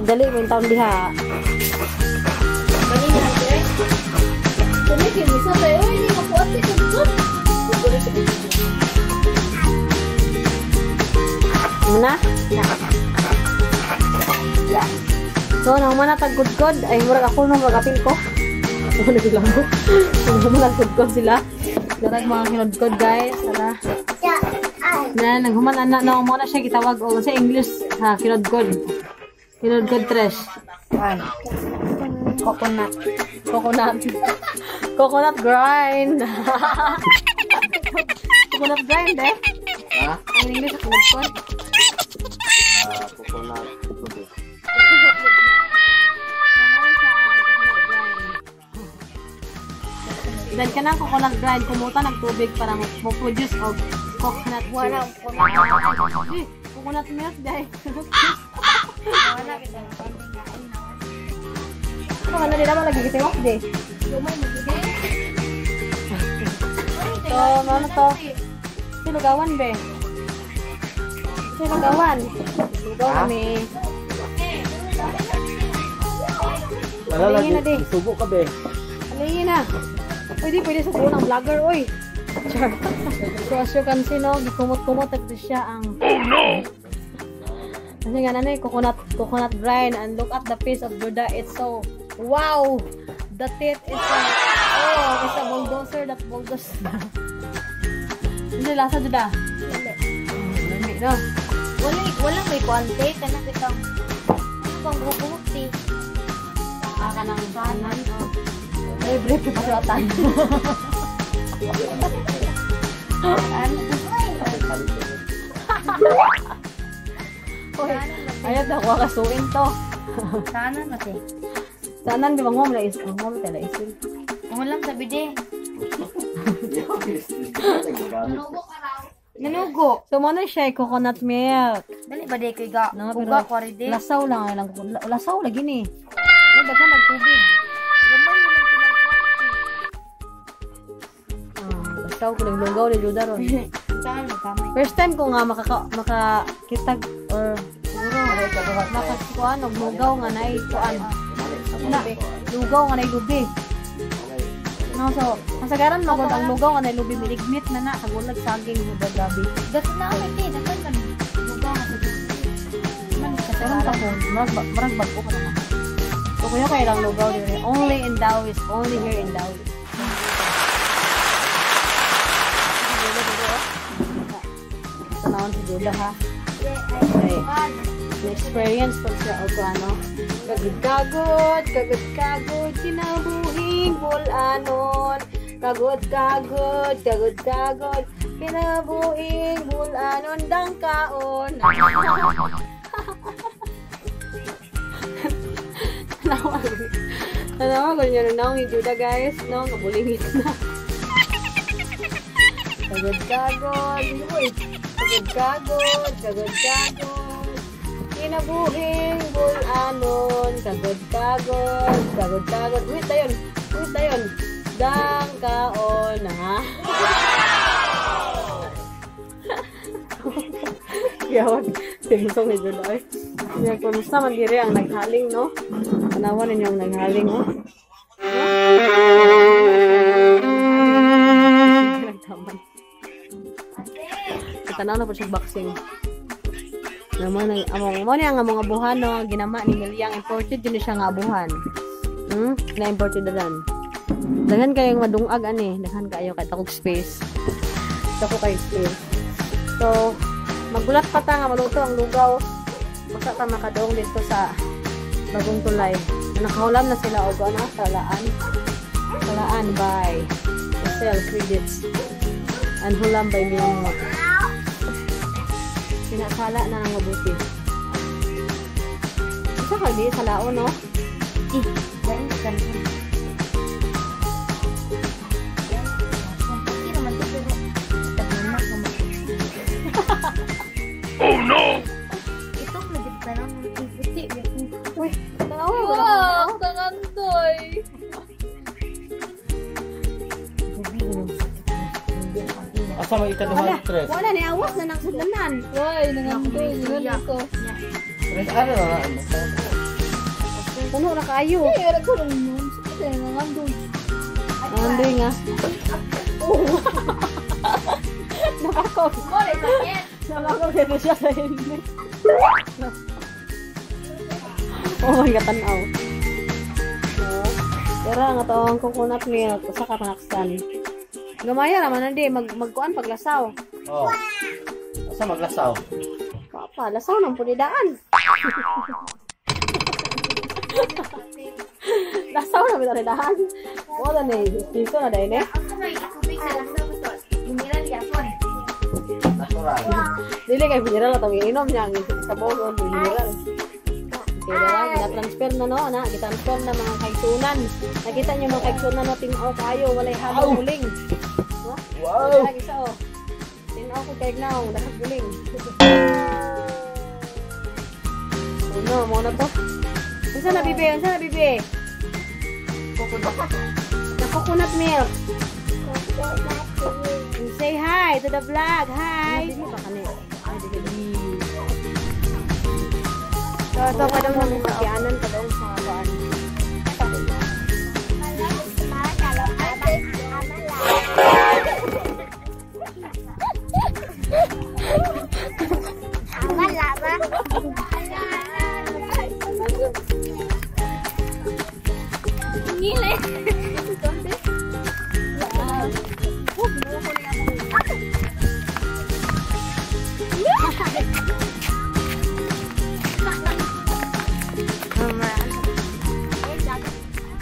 Magdali mo yung taon diha. Muna? So, nang mana tag gudgod, ay murag ako nung magapil ko. Ako nagbilang ko. Nang mana gudgod sila. Darag mga kinudgod, guys. Tara. Na, naghuman ana na mo na siya gitawag og sa English ha, kinudgod. Kinudgod trash. Coconut. Coconut. Coconut grind. Coconut grind eh. Ha? Ang English sa kinudgod. Coconut. Okay. Then kanang coconut grind, kumuta ng tubig para mo-produce og coconut Wala. juice. Eh, coconut milk dahil. Wala kita. Ano ka na di naman lagi gitiwak di. So, ano to? Silugawan be. Silugawan. Lugaw kami. Wala Alingin na lagi. di. Subo ka be. Alingin na. Pwede, pwede sa unang vlogger, oy. Char. So, as you can see, no, gikumot-kumot at siya ang... Oh, no! Kasi nga, nanay, coconut, coconut grind. And look at the face of Judah. It's so... Wow! The teeth is a... Oh, it's a bulldozer that bulldoze. Hindi, lasa, Judah. Lami, no? Wala, wala may kuante. Kanang kitang... Ano bang bubuti? Ah, kanang kanan, oh. Ay, brief yung pasulatan. Uy, ayat na, kuha kasuin to. Sana na te. Sana, di ba ngom na is, ngom tela isin. Walang sabi de. Nanugo. So, mo na siya, coconut milk. Dali ba de kay ga? No, pero Uga ko rin de. Lasaw lang, ay lang, lasaw lagi ni. Ay, daghan nagtubig. Ah, lasaw ko naglunggaw ni Judah ron. Saan kamay? First time ko nga makakitag or siguro makakikuan og lugaw nga naay kuan. Na, lugaw nga naay lubi. No, so, kasagaran magod ang lugaw nga naay lubi miligmit na na sa gulag saging huda gabi. Dato na ako te, dapat man. Lugaw nga sa Man Karon pa ko, murag bag-o pa naman. So kuya kay lang lugaw diri. Only in Dauis, only here in Dauis. Tanawon si Judah ha. Okay. Na-experience po siya o ano. Kagod-kagod, kagod-kagod, kinabuhing bulanon. Kagod-kagod, kagod-kagod, kinabuhing bulanon dangkaon. Tanawa ko niya na ni Judah guys, no, kabulingit na. Kagod-kagod, uy, kagod-kagod, kagod-kagod, kinabuhing bulanon, kagod-kagod, kagod-kagod, wait tayon, dangkaon, ha? Gawag, simusong ni Judah, eh. Kumusta man diri ang naghaling, no? Tanawan ninyo ang naghaling, oh. Nagtaman. Tanaw na po siya boxing. Naman ang among mo niya nga mga buhan, no, ginama ni Milyang imported yun siya nga abuhan. Na imported dalan. Daghan kayong madungag ani, daghan kayo kay takog space. Dako kay space. So, magulat pa ta nga maluto ang lugaw. Basta ta makadong dito sa bagong tulay. Nakahulam na sila og ano, salaan. Salaan by Sell Credits. And hulam by Miyong. Sinasala na ang mabuti. Isa ka di salao, no? Eh, dahil ka na. Oh no! Ito lagi tanan puti. Uy, tanawa. Wow, tangantoy. Asa may ikaduhang stress? Wala ni awas na nang sudlanan. Why, nangantoy. Ganun ko. Stress ano na ano? Puno na kaayo. Eh, ara ko lang yun. Sa nangandoy. Nangandoy nga. Oh. Nakakog. Nakakog dito siya sa helmet. Oh my God, tanaw. Pero ang atong coconut milk usa ka panaksan. Gamaya naman hindi magkuan paglasaw. Oh. Asa maglasaw? Papa, lasaw nang pulidaan. Lasaw na pulidaan. Wala ni piso na dai ne. Natural. Dili kay mineral atong iinom niya ang sa bogon mineral. Okay, dara, gina-transfer na no, na, gina-transfer na mga kaigsunan. Nakita niyo mga kaigsunan no, tin-aw kayo, walay halong guling. No? Wow! Wala isa oh. Tin-aw ko kay naong, daghang guling. Ano, mo na to. Unsa na bibi? Unsa na bibi? The coconut milk. And say hi to the vlog. Hi. So, ito ka daw nang magianan ka daw sa kuan. Ngili.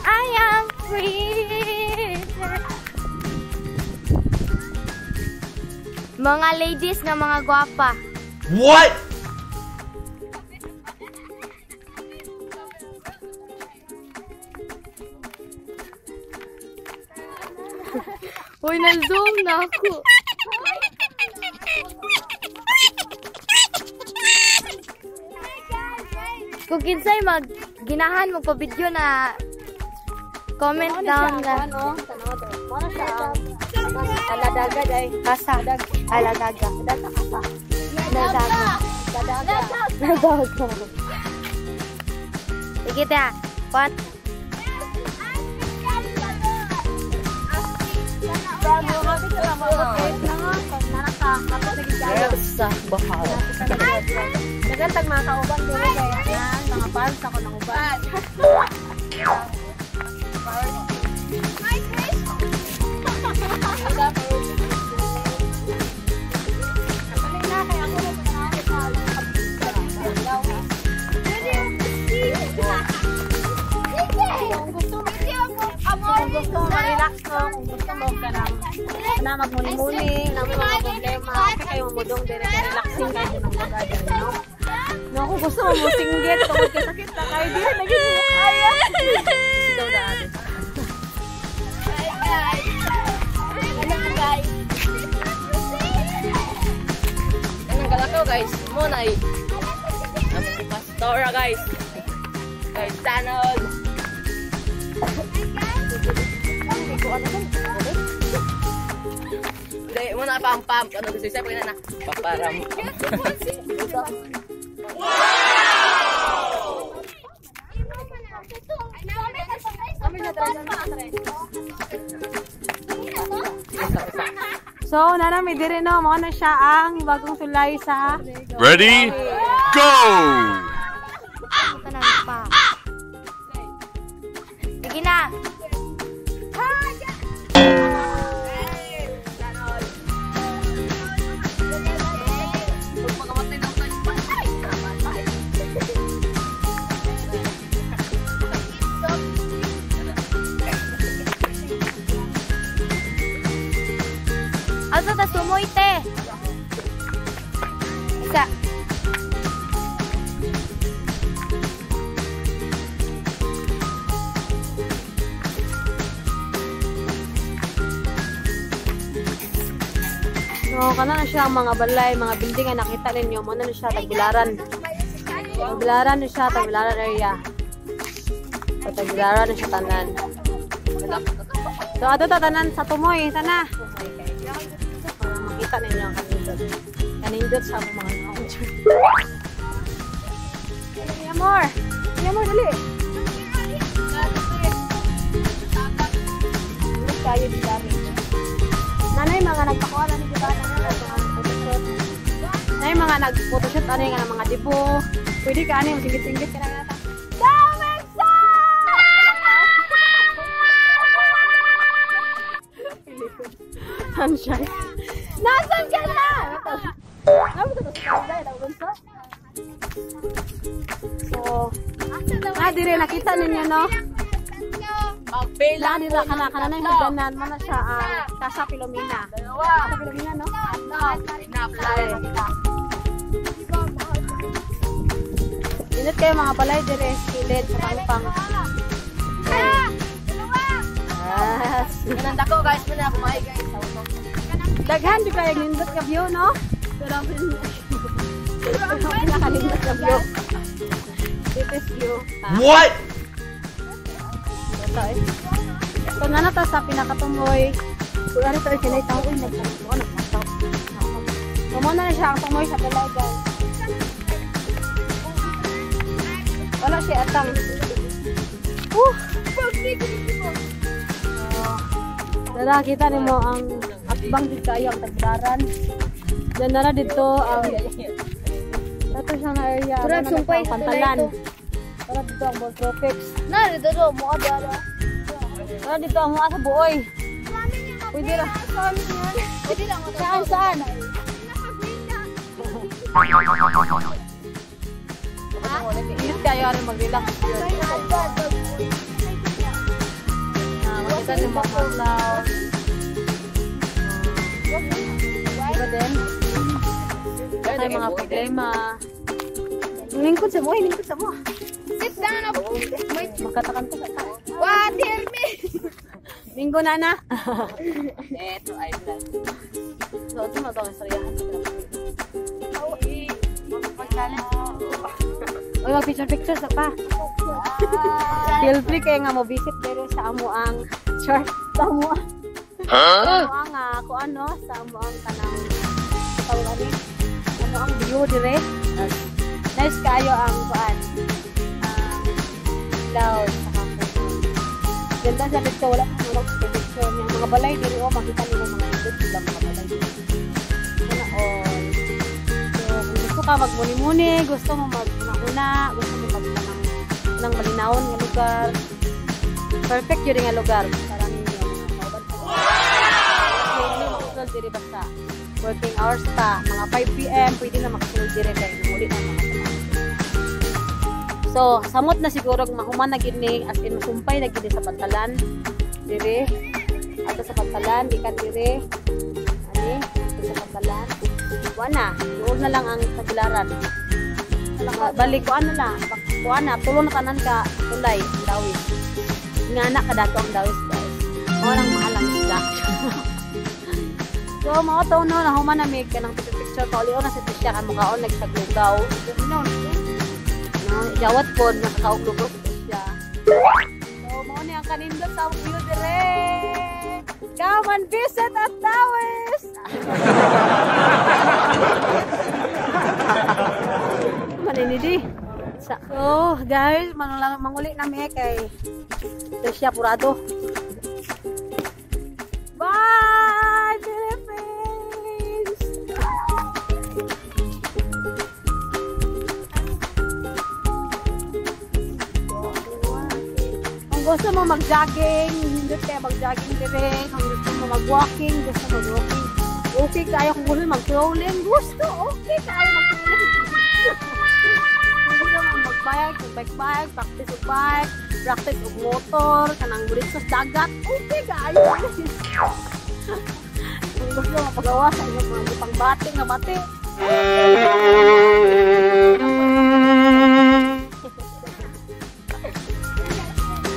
I am free. Mga ladies nga mga gwapa. What? Uy, na-zoom na ako. Kung kinsay mag ginahan magpa-video na comment down na. Ano? Tanaw to. Mo na siya ang aladaga day. Kasa. Aladaga. Aladaga kasa. Nadaga. Aladaga. Nadaga. Sige ta. What? Sa bahal. Nagantag mga kauban diri kay ang mga fans ako ng uban. Kung gusto mo ma-relax no, kung gusto mo ka nang na magmuni-muni, na may mga problema, okay kayo mamudong dire kay relaxing kayo ng lugar dire, no? No, kung gusto mo mo singgit, tungod kay sakit na kayo, di na gyud mo kaya. Sigaw na ate. Anong kalakaw guys? Mo na eh. Amo si Pastora guys. Guys, tanod. Hindi, mo na pam pam. Ano gusto siya na na. Paparam. So, nanami dire no, mao na siya ang bagong tulay sa Ready? Go! Tanan pa. Sige na. Asa ta sumoy te? Isa. So, kana na siya ang mga balay, mga building nga nakita ninyo, mo na siya Tagbilaran. Tagbilaran na siya, Tagbilaran area. So, Tagbilaran na siya tanan. So, ato ta tanan sa Tumoy, tana. Para makita ninyo ang kanindot. Kanindot sa among mga naong. Dali, amor. Dali, amor, dali. kayo sila rin. Nanay mga nagpakuha na ni diba? Nanay mga photoshoot. Nanay mga nag-photoshoot ano nga mga dibo. Pwede ka ano yung singgit-singgit ka na nga. Sunshine. Nasaan ka na? So, dire nakita ninyo no? Magpila Dira kana kana na yung hagdanan mo na siya ang Casa Filomena. Casa Filomena no? Init kayo mga balay dire kilid sa pangpang. Yes. Ganun dako guys, muna kumain guys. Daghan di kayo nindot ka view no? Pero pinakalindot ka view. This is view. What? Ito eh. So na ta sa pinakatumoy. Wala rito ay kinay tao uy nagtao nagtao. So mo na siya ang tumoy sa balay guys. Wala siya atang. Dara kita nimo ang atbang dito kayo ang tagdaran. Diyan nara dito ang ato siyang area. Murag sumpay sa pantalan. Tara dito ang Boltropics. Na dito mo adara. Tara dito ang mga sa buoy. Pwede ra. Pwede lang. Saan saan? Init kayo rin mag-relax. Makita niyo mga clouds. Diba din? May mga problema. Lingkod sa mo, lingkod sa mo. Sit down up. Makatakan pa sa tao. Water me. Linggo na na. Eto ay vlog. So, ito na ito ang sariyahan. Uy, mag-picture-picture sa pa. Feel free kayo nga mo visit dito sa amo ang church. Sa amo ang sa amo ang kung ano, sa amo ang kanang tawag ani. Ano ang view dire. Nice kayo ang kuan. Ang cloud saka ganda sa dito, wala pa mga picture niya. Mga balay diri oh, makita nimo mga indot sila mga balay diri. Sana all. So, kung gusto ka magmuni-muni, gusto mo maguna-una, gusto mo magtanang ng malinawon nga lugar. Perfect yun nga lugar para ninyo mga kauban. Wow! Makasulod diri basta working hours pa, mga 5 PM pwede na makasulod diri kay nanguli na mga tao. So, samot na siguro mahuman na gid ni, as in masumpay na gid sa pantalan diri. Ato sa pantalan, gikan diri. Ani, sa pantalan. Wala, duol na lang ang tagularan. Balik ko ano lang, kuan na, tulo na tanan ka tulay, ang dawis. Nga na kadato ang dawis guys. Mao nang mahal ang isda. So mao to no, nahuman na mi kanang picture kaulio na si Tricia kan mukaon nagsaglugaw. No, jawat pod nakakaog lugaw si Tricia. So mao ni ang kanindot sa among view dire. Come and visit at Dawis. Maninidi. So, guys, manguli na mi kay Tricia purado. Bye, Philippines! Kung gusto mo mag-jogging, hindi kayo mag-jogging dire. Kung gusto mo mag-walking, gusto mo mag-walking. Okay kayo kung gusto mag-crawling, gusto, okay kayo mag-crawling. Kung gusto mo mag-bike, mag-bike, practice og bike, practice og motor, kanang bulit sa dagat, okay kayo. Kung gusto mo pagawa sa inyong mga pangbati nga bati.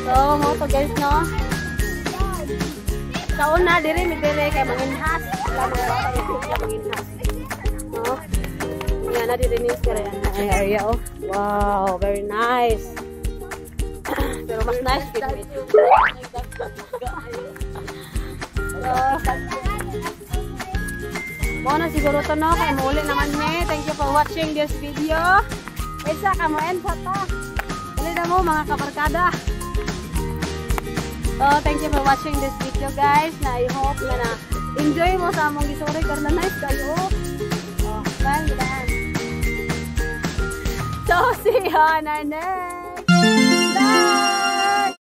So, mo to guys no. Sa una diri mi diri kay manginhas, wala mga bata diri manginhas. No? Nga na diri ni sir area oh. Wow, very nice. Pero mas nice gid mi. So, mo na siguro to no, kay muli naman mi. Thank you for watching this video. Isa ka mo end sa ta. Uli na mo mga kabarkada. Oh, thank you for watching this video, guys. Na I hope na na enjoy mo sa among gisuri karna, nice kayo. Oh, bye, daan. So, see you on our next.